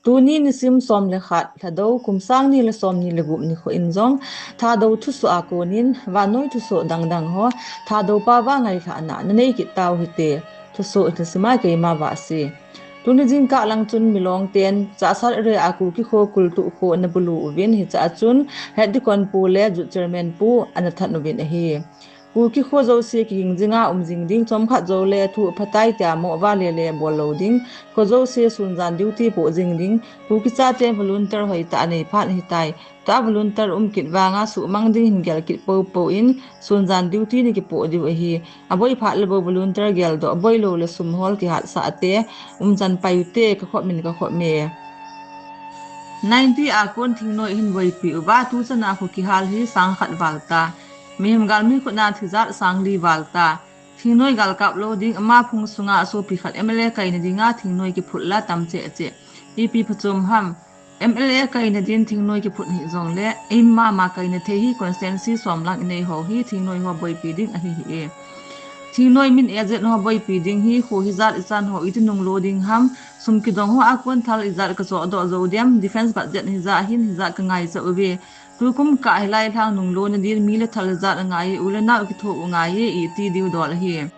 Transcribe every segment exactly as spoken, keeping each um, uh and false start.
Tuni nisim som le khat, Thadou, kum sang ni le som ni le gup nikho in jong, Thadou thusoh a konin, vannoi thusoh dangdang ho, Thadou pao va ngailhahna, nanei kit tau hite, thusoh in thusim a keima vase. Tuni jingkah lang chun Milong ten, Chahsat area Kuki kho Kultuh kho ana bulu uvin, hiche a chun, Head Deacon pu le Youth Chairman pu ana that uvin ahi. Kuki kho jouse kiging jinga um jing ding, chomkhat jou le thu phatai tia mo va le le bol lou ding, kho jouse sun jan duty poh jing ding, Kuki chate volunteer hoitah anei phat ahitai. Tua volunteer um kit vanga suhmang ding hin gel kit popo in, sun jan duty ana kipoh diu ahi. Aboi phat le bou volunteer geldoh, aboi lou le sum hol kihatsah te, umchan pai ute, ka khop min ka khop me. Ninety a kon thingnoi hin boipi uva, tuchan a kho kihal hi sang khat val ta. Mihem galmi khut a thijat sang li val ta. Thingnoi galkap lou ding, ama phung sunga asopi khat M L A kaina dinga thingnoi kiphut la tam cheh cheh. Ipi phachom ham. M L A kaina din thingnoi kiphut hih jongle, eima ma kaina thei hi constituency som lang inei ho hi thingnoi ho boipi ding ahi hih e. Thingnoi min agent ho boipi ding hi kho hijat ichan ho iti nunglo ding ham, sum kidong ho a kon thal ijat ka chohdoh jou dem, defense budget hijat hin hijat ka ngaichat uve. Tukum kah hilai lhang nunglo na din mi le thal hijat angai e, u le nao kitho u ngai e, iti diu dol ahi.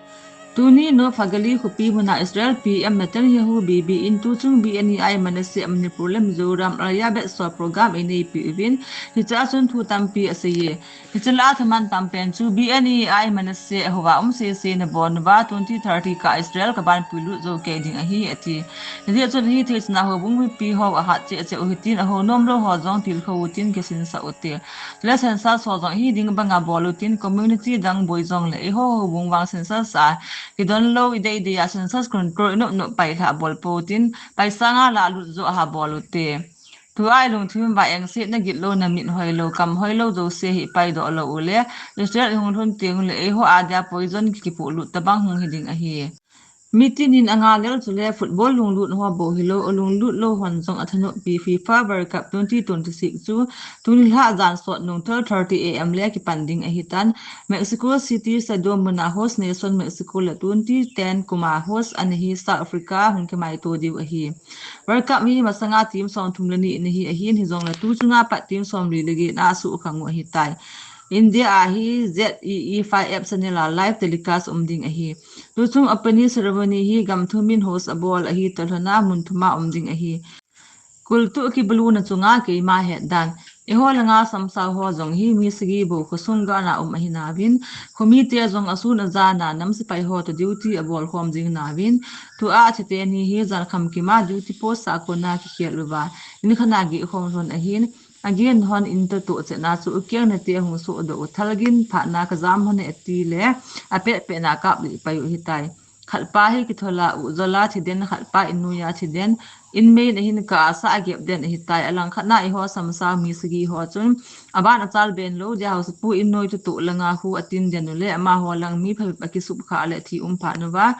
Tuni Nof Hagari khopi muna Israel P M Netanyahu bibi in tuchung B N E I Manasseh Manipur le Mizoram Arya Betsol program eineipi uvin, hiche a chun thu tampi asei e. Hiche lah a thaman tam pen chu B N E I Manasseh houva um sese na bon uva twenty thirty kah Israel kaban puilut jou kei ding ahi ati. Hijeh chun hithei chun a houbung mipi ho ahat cheh cheh u hitin, ahou nom lou ho jong tilkhou utin kisinsah ute. Chule census ho jong hiding banga bol utin, community dang boi jongle eiho houbung vang census a kidon lou, idei dei a census control inop nop pai lha bol pou tin, pai sanga lalut jo a bol ute. Tua ilungthim uva engsetna, gitlouna, mit hoilou, kam hoilou jouse hi paidoh lou ule, Israel ihung lhun teng ule eiho a dia poison kikipolut tabang hung hiding ahi. Mitin in anga lel chule football lunglut ho bou hilou, alunglut lou hon jong athanoppi FIFA World Cup twenty twenty-six chu tuni lha jan sot nung twelve thirty A M le kipan ding ahitan. Mexico City Stadium muna host nation Mexico le twenty ten kuma host ana hi South Africa hung kimaito diu ahi. World Cup hi masanga team somthum le ni ana hi ahin, hijongle tuchunga pat team somli le get na asuhkhang u ahitai. India a hi Z E E five F channel a live telecast um ding ahi. Tuchung opening ceremony hi gam thum in host abol ahi, tolhona mun thuma um ding ahi. Kultuh kibuluna chunga keima hetdan. Eiho langa samsau ho jong hi mi sagi bou khosung gana um ahinauvin, khomite jong asun ajana nam sepai ho toh duty abol khom jing nauvin, tua athite ni hi jankham kima duty post a kona kikhel uva, in khana geh khom lhon ahin, agin hon in toh toh chena chu ukeng nate hung sohdoh u, thalgin phatna kajam hon e atile, apet petna kaplih pai u ahitai. Khatpa hi kithola u jola thiden, khatpa in noiya thiden, in mei na hin kasa agep den ahitai. Alangkhat na eiho samsau mi sagi ho chun, aban achal ben lou dia, haosapu in noi toh toh langa khu atin den ule, amaho lang mi phabep akisup kha le thi um phat uva,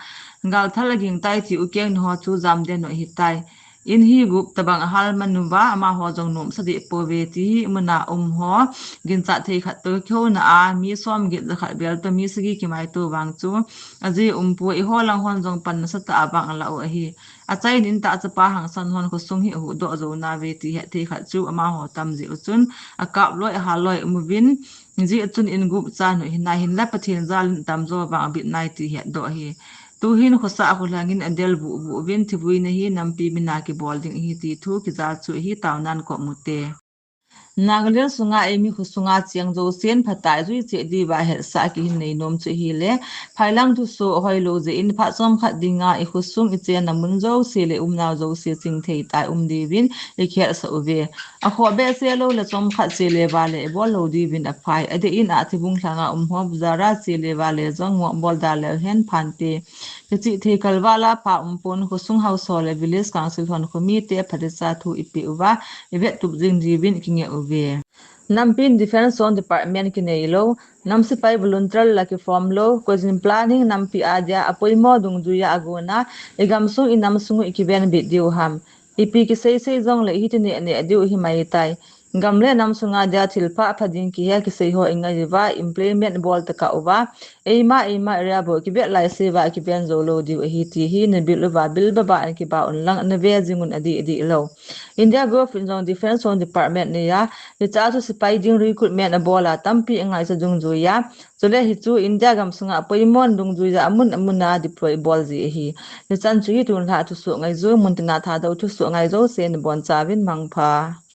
galthal aging tai ti ukeng na ho chu jam den u ahitai. In hi gup tabang ahal man uva, amaho jong nomsa deh pouve ti hi muna um ho ginchat thei khat toh kihouna a, mi som get jakhat vel toh mi sagi kimaito vang chu ajeh umpoi, eiho lang hon jong pan nasatah a vang alah u ahi. Achaina in tah chapa hangsan hon khosung hi ahuhdoh jou nauve ti hetthei khat chu amaho tam jeh u chun akap loi ahal loi um uvin, hijeh chun in gup chan u hinai, hinla Pathen jal in atamjo vang abit nai ti hetdoh ahi. Tuhin khosa kholhang in adel buhbuh uvin, thivuina hi nampi mina kibol ding ahi ti thu kijal chu ahi, taonan kom ute. Nagaland sunga eimi khosunga cheng jousen phatai jui cheh diuva hetsah kihin nei nom chu ahile, phailang thusoh hoilou jeh in phat chomkhat dinga ikhosung ichenna mun jouse le umnau jouse chingthei tah a um diuvin ikhelsah uve. Akhoh behseh lou le chomkhat chele vale ibol lou diuvin aphai. Adeh in a thibung lhanga um ho bazar a chele vale jong ngoh bol da leu hen phante. Kichih thei kalval a pha umpon, khosung haosa le village council hon khomite phatecha thu ipeh uva, ivettup jing diuvin ikingeh uve. Nampin Defence Zone Department kinei lou, nam sepai volunteer la kiform lou, cohesion planning nampi a dia apoimo dungjuia agona, igamsung inamsung u ikivenbit diu ham. Ipi kiseisei jongle hiti neh neh diu himai tai. Gam le nam sunga dia thilpha pha ding kihe kisei ho i ngai uva, implement bol ta kah uva, eima eima area bou kibet lai seuva kiven jou lou diu ahi ti hi na bil uva bil baba in kiba un lang na ve jing un adih dih lou. India government in jong Defence Home Department neiya, hiche a chu sepai ding recruitment abol a tampi angaicha dungjuiya, chule hichu India gam sunga poimon dungjuiya amun amun a deploy bol ji ahi. Hichan chu hi tunlhah thusoh ngaiju, muntina Thadou thusoh ngai jouse nabonchauvin mangpha.